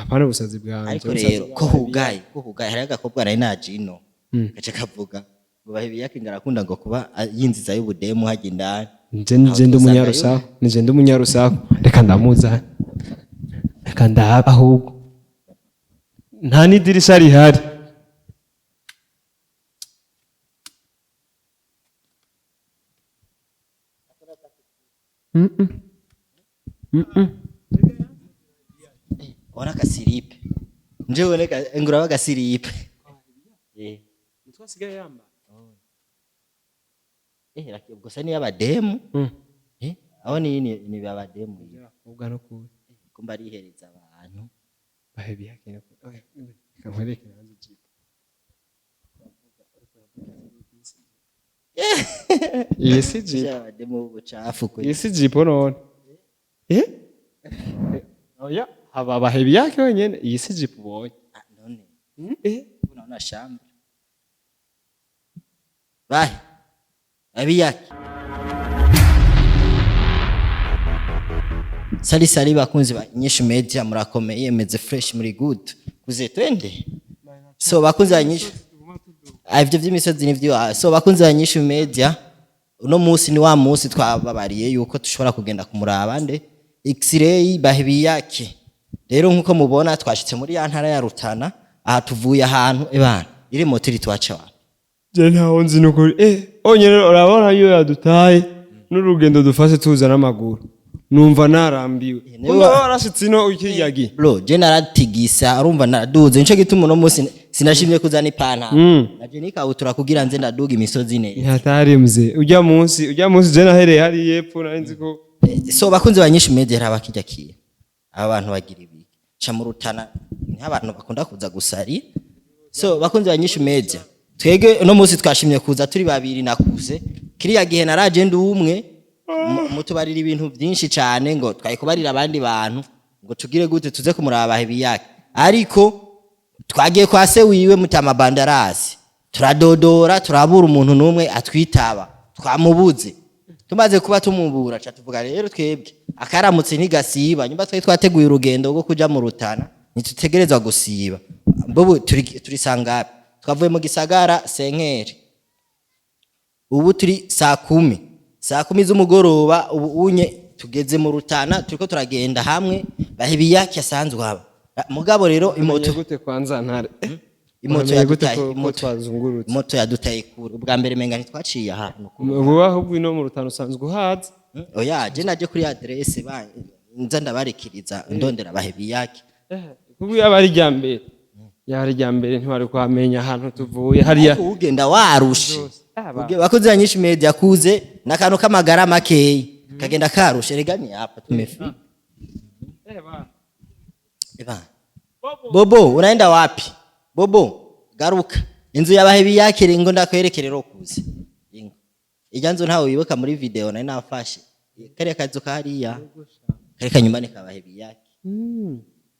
Apana ubusazi bwanje. Ariko ubusazi rero ko bw'abahebi. Hugaye, ko hugaye, hariho agakobwa nari naje ino, gaca kavuga ngo bahebiyake ngarakunda ngo kuba yinziza y'ubudemu hajya indani. Nje ndi umunyarusaku, nije ndi umunyarusaku. Reka ndamuzane, reka ndabe ahubwo nta n'idirisha rihari. Ubona agasiripe, nje ubone nguraba agasiripe. Gusa niyo abademu. Aho ni abademu. Abakobwa no kubi. Kumba arihereza abantu. Bahebiyake no kubi. Okay, reka nkwereke nanjye ijipo. Iyi si jipo. Abademu b'ubucafu Iyi si jipo none. Eh, oya, aba bahebiyake wenyene, iyi si jipo ubonye. Ah, none Eh. unaona shamba bahe abiyake. Sali sali bakunzi ba Nyinshi Media, murakomeye, meze fresh, muri good kuze twende. So bakunzi ba Nyinshi, ivyo vy'imisozi nivyo. So bakunzi ba Nyinshi Media, uno munsi ni wa munsi twababariye yuko dushobora kugenda kumuraba nde X-ray bahebiyake. Rero nkuko mubona twashitse muri ya ntara ya Rutana, aha tuvuye ahantu ebana iri moto iri twaca wapi? Je ntaho nzi nukuri. Onyene urabona iyo yadutaye n'urugendo dufashe tuza n'amaguru, numva narambiwe. Niwe kumbe warashitse ino ukirya. Bro, je naratigisa, urumva naraduze, nico gituma uno munsi sinashimye kuzana ipantaro, naje n'ikabutura kugira nze ndaduga imisozi neza. Ntihatari mzee, ujya munsi je nahereye hariya epfo, nari nzi ko So bakunzi ba Nyinshi Media, hari abakijya kiya aba bantu bagira ibi ca mu Rutana, niho abantu bakunda kuza gusari. So bakunzi ba Nyinshi Media, twege uno munsi twashimye kuza turi babiri. Nakuze kiriya gihe naraje ndi umwe, mutubarira ibintu byinshi cyane ngo twari kubarira abandi bantu ngo tugire gute tuze kumuraba hebiyake, ariko twagiye kwa se wiwe Mutama Bandarasi, turadodora turabura umuntu n'umwe atwitaba, twamubuze. Tumaze kuba tumubura, ca tuvuga rero twebwe akaramutse ntigasiba, nyuma twari twateguye urugendo rwo kuja mu Rutana, ntitutegerezwa gusiba. Mbubu turi sangapi? Twavuye mu gisagara senkeri, ubu turi saa 10, saa 10 z'umugoroba. Ubu unye tugeze mu Rutana, turiko turagenda hamwe bahebiyake asanzwe aba. Mugabo rero imoto gute kwanza ntare? Imoto Wamenye gute yadutaye ko imoto twazungurutse? Imoto yadutaye kure ubwa mbere, menga ntitwaciye ahantu kure. Ubu ahubwo ino mu Rutana usanzwe uhazi? Oya, je naje kuri adresse ba nza ndabarekiriza ndondera bahebiyake. Kuko yaba ari irya mbere, yaba ari irya mbere, ntiwari kuhamenya ahantu tuvuye hariya. Ariko ugenda warushe. Aba. Bakozi ba Nyinshi Media, kuze n'akantu k'amagara makeyi kagenda karushe. Rega ni hapa tumefika. Eba. Bobo, unaenda wapi? Bobo, garuka. Inzu y'abahebiyake ngo ndakwereke rero kuze. Ingo. Ijya nzu ntawe wibuka muri video nari nafashe. Kariya kazu kahariya. Kari kanyuma ni kabahebiyake.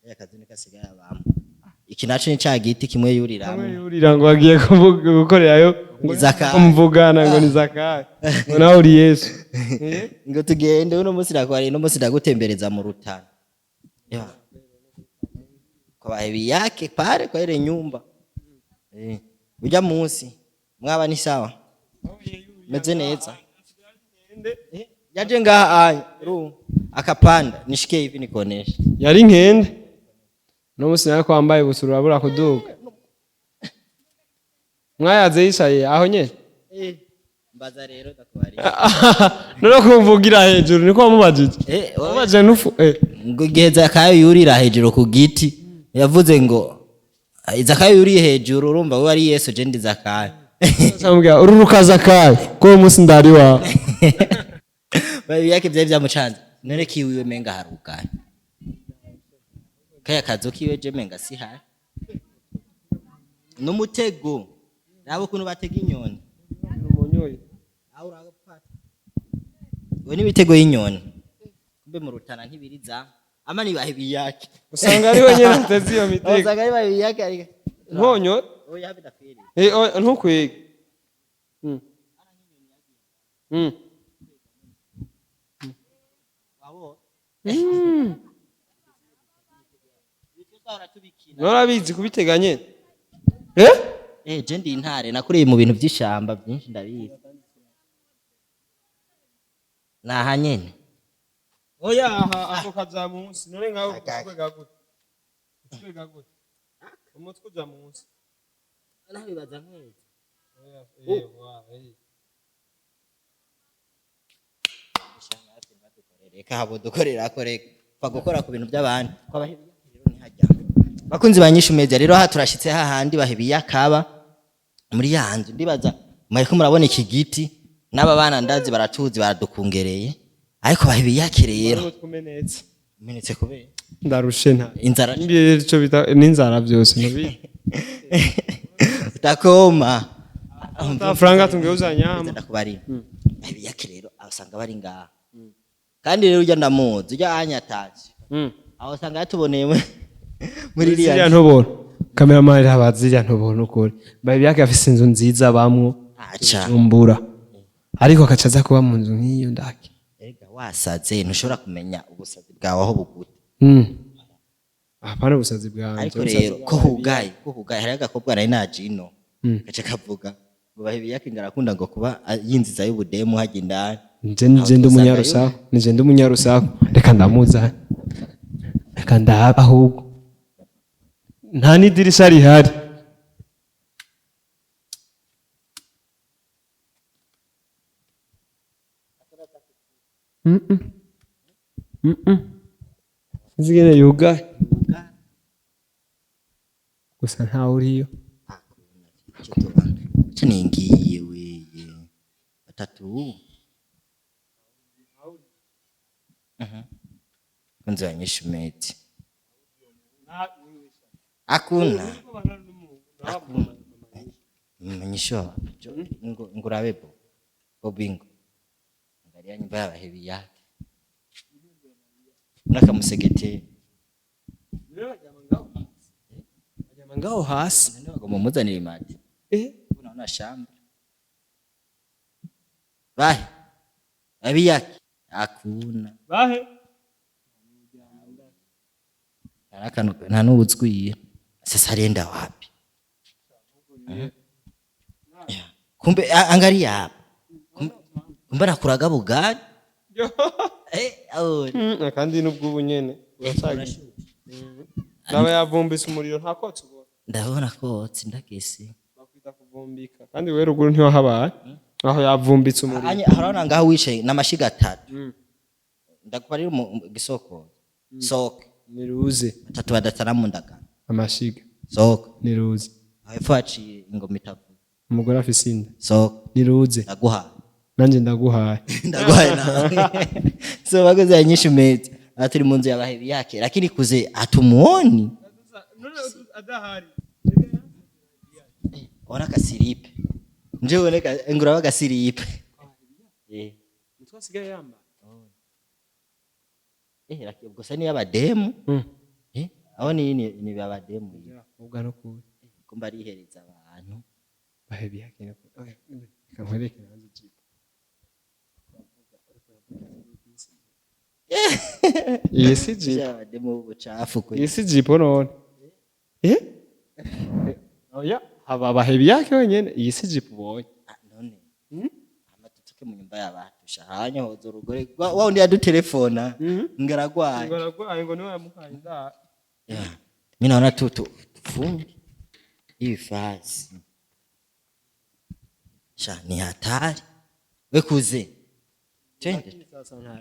Kariya kazu ni kasigaye abamo. Iki naco ni ca giti kimwe Hamwe yuriramo. Yurira ngo agiye gukorerayo ngo Ni Zakayo. kumuvugana ngo ni Zakayo, ngo nawe uri Yesu. Ngo tugende uno munsi ndakwari, uno munsi ndagutembereza mu Rutana. Ya. Kwa bahebiyake pale kwa ile nyumba. Ujya munsi mwaba ni sawa. Meze neza. Yaje ngaha anya ru akapanda, nishike hivi nikonesha. Yari nkende no munsi nawe ko wambaye busura urabura kuduga, mwayaze yicaye aho nyene. Mbaza rero ndakubariye. None kumvugira hejuru niko wamubajije? Wowe- Wamubajije nufu. Ngo igihe Zakayo yurira hejuru ku giti, yavuze ngo Zakayo yuriye hejuru, urumva we ari Yesu, je ndi Zakayo. Samubwira ururuka Zakayo ko uwo munsi ndari wawe. Babi yake vyari vyamucanze, none kiwiwe menga harugaye, kaya kazu kiwe je menga si hari n'umutego, raba ukuntu batega inyoni. Aho uragapfata we n'imitego y'inyoni, kumbe mu Rutana ntibiriza ama ni bahebiyake. Usanga ari we nyene ateze iyo mitego. Usanga ari bahebiyake ariko Ntonyo. Oya, bidakwiriye. Ntukwege. Wabo. Twahora tubikina. Norabizi kubitega nyene, eh. Eh, je ndi intare, nakuriye mu bintu by'ishamba byinshi, ndabizi. Naha nyene. Oya, aha ako kaja munsi. None ngaho utwega gute? Utwega gute? Umutwe uja munsi. Nabibaza nkwezi. Oya, eh, wa, eh. Reka habo dukorera ko, reka pfa gukora ku bintu by'abandi. Kwabahebiyaka rero ntihajya. Bakunzi ba Nyishu Media, rero aha turashitse hahandi bahebiyakaba muri ya nzu. Ndibaza mwariko murabona iki giti n'aba bana, ndazi baratuzi, baradukungereye, ariko bahebiyake rero. Umutwe umenetse. Umenetse kubera? Ndarushe nta Inzara. Imbere ico bita n'inzara byose ntubi. Utakoma. Franga tungeuza nyama. Ndakubarira, bahebiyake rero asanga bari ngaha, kandi rero urya ndamuzi, urya anyataje. Aho usanga yatuboneye muri ziriya iriya ntoboro, cameraman, raba ziriya ntoboro. Nukuri Bahebiyake afise inzu nziza bamwo Aca. Bujumbura, ariko akaca aza kuba mu nzu nk'iyo ndake. Erega wasaze ntushobora kumenya ubusazi bwawe aho buguta. Apana ubusazi bwanje. Ariko ubusazi rero ko hugaye, ko hugaye, hariho agakobwa nari naje ino, gaca kavuga ngo Bahebiyake ngo arakunda ngo kuba yinziza y'ubudemu hajya indani. Nje ndi umunyarusaku, nije ndi umunyarusaku. Reka ndamuzane, reka ndabe. Ahubwo nta n'idirisha rihari. Mm-mm. Mm-mm. Sinzi ingene yugaye gusa, ntawe uriyo. Icyo ningiye weye batatu. Kunzi wa Nyishu Media, akuna manyisho ngo ngurabe bo bobingo, angalia nyumba ya bahebi yake nakamusekete. Baryama ngaho hasi. None bagomba muzanira imati? Eh. Unaona shamba bahe babi yake akuna. Bahe. Nta n'ubuzwiye. Sasa alienda wapi? Yeah. Kumbe angalia hapa. Kumbe nakuraga bugari. Eh, aho. Kandi n'ubw'ubu nyene uracagiye, naba yavumbise umuriro, nta kotsi ubona? Ndabona kotsi ndagese. Bakwita kuvumbika. Kandi we ruguru ntiwahabaye aho yavumbitse umuriro. Anye harabona ngaho wicaye n'amashiga atatu. Ndakubarira gisoko. Soke. Niruze. Batatu badatana mu ndagano. Amashiga. Soke. Niruze. Aho epfo haciye ingoma itavuga. Umugore afise inda. Soke. Niruze. Ndaguhaye. Nanjye ndaguhaye. Ndaguhaye nawe. So bakoze ya Nyishu Media. Aha turi mu nzu y'abahebi yake, lakini kuze hatumuoni. Ona kasiripe. Nje ubone nguraba gasiripe. Eh. Asigaye yambaye. Eh, lakini gusa ni y'abademu. Eh, aho ni abademu. Ubwa no kubi. Kumba arihereza abantu. Bahebi yake no kubi. Reka nkwereke nanjye ijipo. Iyi si jipo. Abademu b'ubucafu kwe. Iyi si jipo none. Eh, oya, haba bahebi yake wenyene. Iyi si jipo ubonye. Ah, none. Hama tutoke mu nyumba y'abantu shahanya hoza urugore. Wa wundi yadutelefona. Ngaragwaye. Ngo aragwaye, ngo niwe yamuhaye inda. Yeah. Mimi naona tu tufunge hii fasi. Sha ni hatari. We kuze. Twende.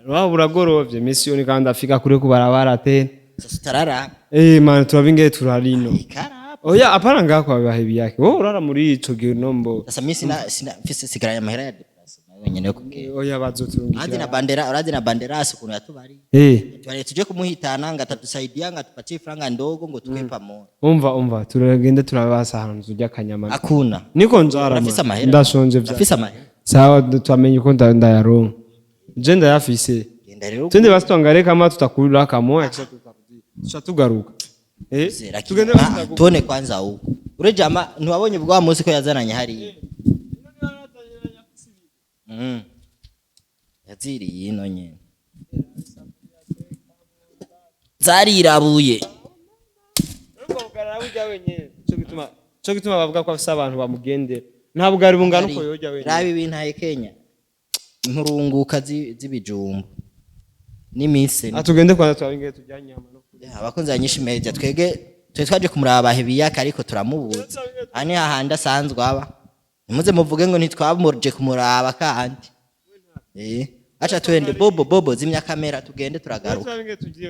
Waba uragorovye misiyoni kandi afika kure kubarabara tena. Sasa utarara. Eh man, turabinge turarino. Ikara. Oya, apana ngaho kwa bahebi yake. Wowe urara muri ico ginombo. Sasa mimi sina mfise sigaranye amahera ya déplacement wenyene yo kugenda. Oya, Urazi na bazoturungikira. bandera, urazi na banderasi ukuntu yatubari. Eh, Twari tuje kumuhitana ngo atatusaidia ngo atupatie franga ndogo ngo tukwe pamoja. Umva, umva, turagenda turabasa ahantu turya akanyama. Hakuna. Niko nzara. Urafise Man. amahera? Ndashonje vya. Urafise amahera? Sawa, twamenye uko ndayaronka. Je ndayafise. Genda rero. Twende basi tuangalie kama tutakula kamoya kisha tutarudi. Kisha tugaruka. Eh, Lakini- tugende Ah, basi ndakupa. tuone kwanza huko. Ule jamaa ntiwabonye bwa munsi ko yazananye hariya. Yaziriye ino nyene. Zarirabuye. Ntabirya wenyene. Cyo gituma bavuga ko afise abantu bamugendera. Nta bugari bungana uko yorya wenyene. Raba ibintu ahekenya, impurunguka z'ibijumbu n'imise. Atugende kwanza twabingiye tujya nyama no kurya. Abakunzi ba Nyinshi Media, twege twe twaje kumuraba ibiyaka, ariko turamubuza. Aha ni hahandi asanzwe aba. Ntimuze muvuge ngo ntitwamuje kumuraba. Kandi aca twende. Bobo, Bobo, zimya kamera, tugende, turagaruka. Twabingiye tugiye.